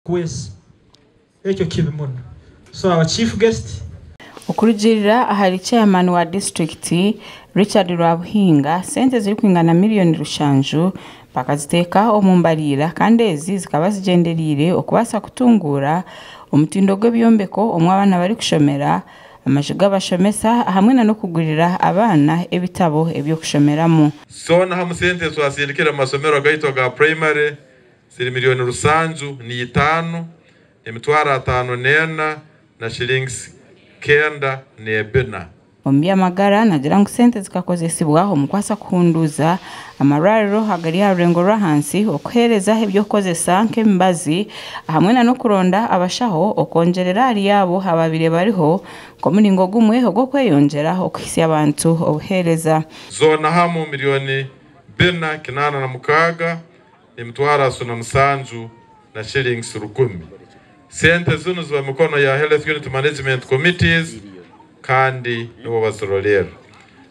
Kwezi ekyo kibi muno. So our chief guest. Okurugiirira ahari Chairman wa disiturikiti, Richard Rwabuhinga, sente zirikwingana miriyoni rushanju bakaziteeka omu mbariira kandi ezi zikaba zigyendereire okubaasa kutunguura omutindo gw'ebyombeko omu abaana barikushomera, amaju g'abashomesa hamwe n'okugurira abaana ebitabo eby'okushomeramu. Zoona hamu sente ezitwasindikire omu masomero gaitu aga purayimare ziri 705 554 na shillings 94. Omu by'amagara naagira ngu sente zikakozesibwa omu kubaasa kuhunduuza amarwariro agari aha rurengo rw'ahansi, okuheereza eby'okukozesa nk'emibazi hamwe n'okuronda abashaho okwongyerera ahari abo ababaire bariho nk'omuringo gumwe ogw'okweyongyera okuhitsya abantu obuheereza. Zoona hamu 486 307 na shillings 1,000. Sente zinu ziba mikono ya Health Unit Management Committees kandi nibo bazirorerra.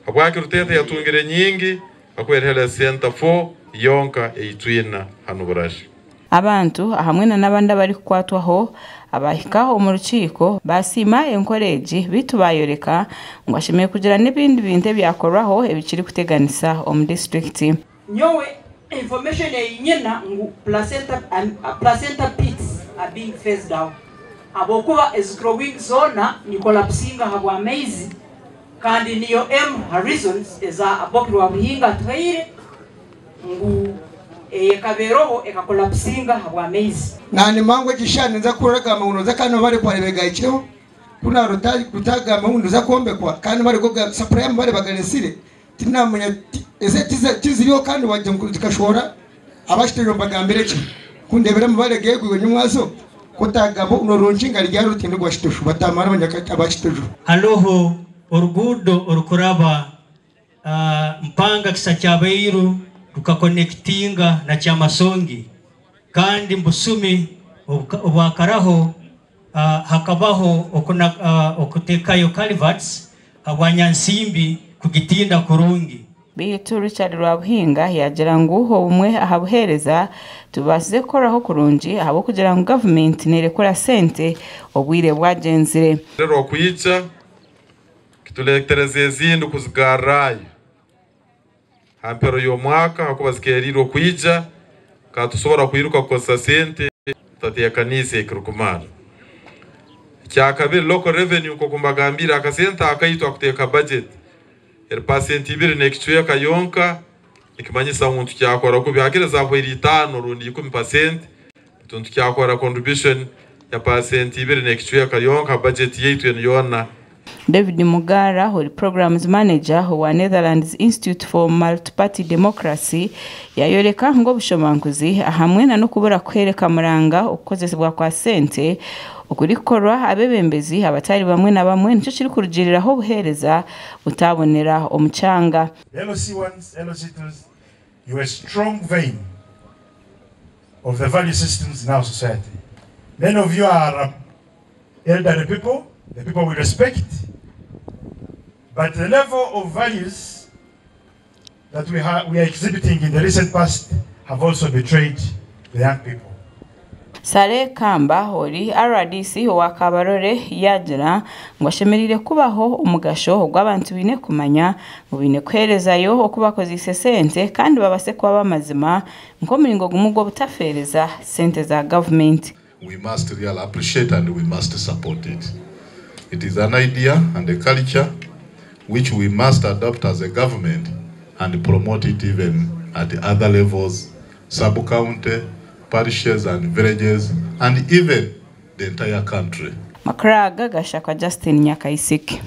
Habwaki Rutete yatungire nyingi? Hakuba eri Health Center 4 yonka ei twina hanu Burashi. Abantu hamwe n'abandi abarikukwatwaho abahika omu rukiiko basiima enkora egi, beitu bayoreka ngu bashemereire kugira n'ebindi bintu ebyakorwaho ebikiri kuteganisa omu disiturikiti. Nyowe information eyinyina ngu placenta pits are being phased out, habwokuba ezi growing zoona nicollapsinga habw'amaizi, kandi niyo emu ha reasons eza Aboki Rwabuhinga atuhaire ngu eyekabeeroho ekacollapsinga habw'amaizi. Nani mangu egisha ninza kuragamba ngu noza kandi bari kwareba gayikireho kuna rutagamba ngu niza kwombekwa, kandi bari goga supply bari bagaresire tinamanya eze tiziriho, kandi wajya zikashora abashitero mbagambire ki kundebera mubare gegwe nyumwazo kutagamba unorunkinga rya rutindo rwa Shitoshu batamara abanyakati abashitoshu. Haloho oruguudo orukuraba Mpanga Kisakyabairu rukaconnectinga na Kyamasongi, kandi mbusumi obwakaraho hakabaho okutekayo culverts habwanyansimbi kugitinda kurungi. Beitu Richard Rwabuhinga yagira ngu obumwe aha buheereza tubaasize kukoraho kurungi ahabw'okugira ngu gavumenti nerekura sente obwire bwagyenzire. Rero okwija kituleetereza ezindi kuzigarrayo ha mpero y'omwaka, hakuba zikeriirwe okwija katusobora kwiruka kukozesa sente tutateekaniise ekirikumara. Ekyakabiri, local revenue, nk'oku mbagambire, akasente akaitu akuteeka budget eri 2% n'ekicweka yonka, nikimanyisa ngu ntukyakora kubi. Hakire zahwaire 5 rundi 10%, ntukyakora contribution ya 2% n'ekicweka yonka budget yaitu enu yoona. David Mugara, ori programs manager wa Netherlands Institute for Multiparty Democracy, yayoreka ngu obushomankuzi hamwe na n'okubura kuhereka muranga okukozesebwa kwa sente okurikukorwa abebembezi abatari bamwe na bamwe nikyo kirikurugiriraho obuheereza butabonera omu kyanga. LC1s, LC2s, you are a strong vein of the value systems in our society. Many of you are elderly people, the people we respect, but the level of values that we are exhibiting in the recent past have also betrayed the young people. Saleh Kamba, ori RDC owa Kabarole, yagira ngu ashemereire kubaho omugasho ogw'abantu baine kumanya ngu baine kuheerezayo oku bakozeise sente kandi babase kuba b'amazima nk'omuringo gumwe gw'obutafereza sente za gavumenti. We must really appreciate and we must support it. It is an idea and a culture which we must adopt as a government and promote it even at other levels, sub-county, parishes and villages, and even the entire country. Makuru aga gashakwa Justin Nyakaisiki.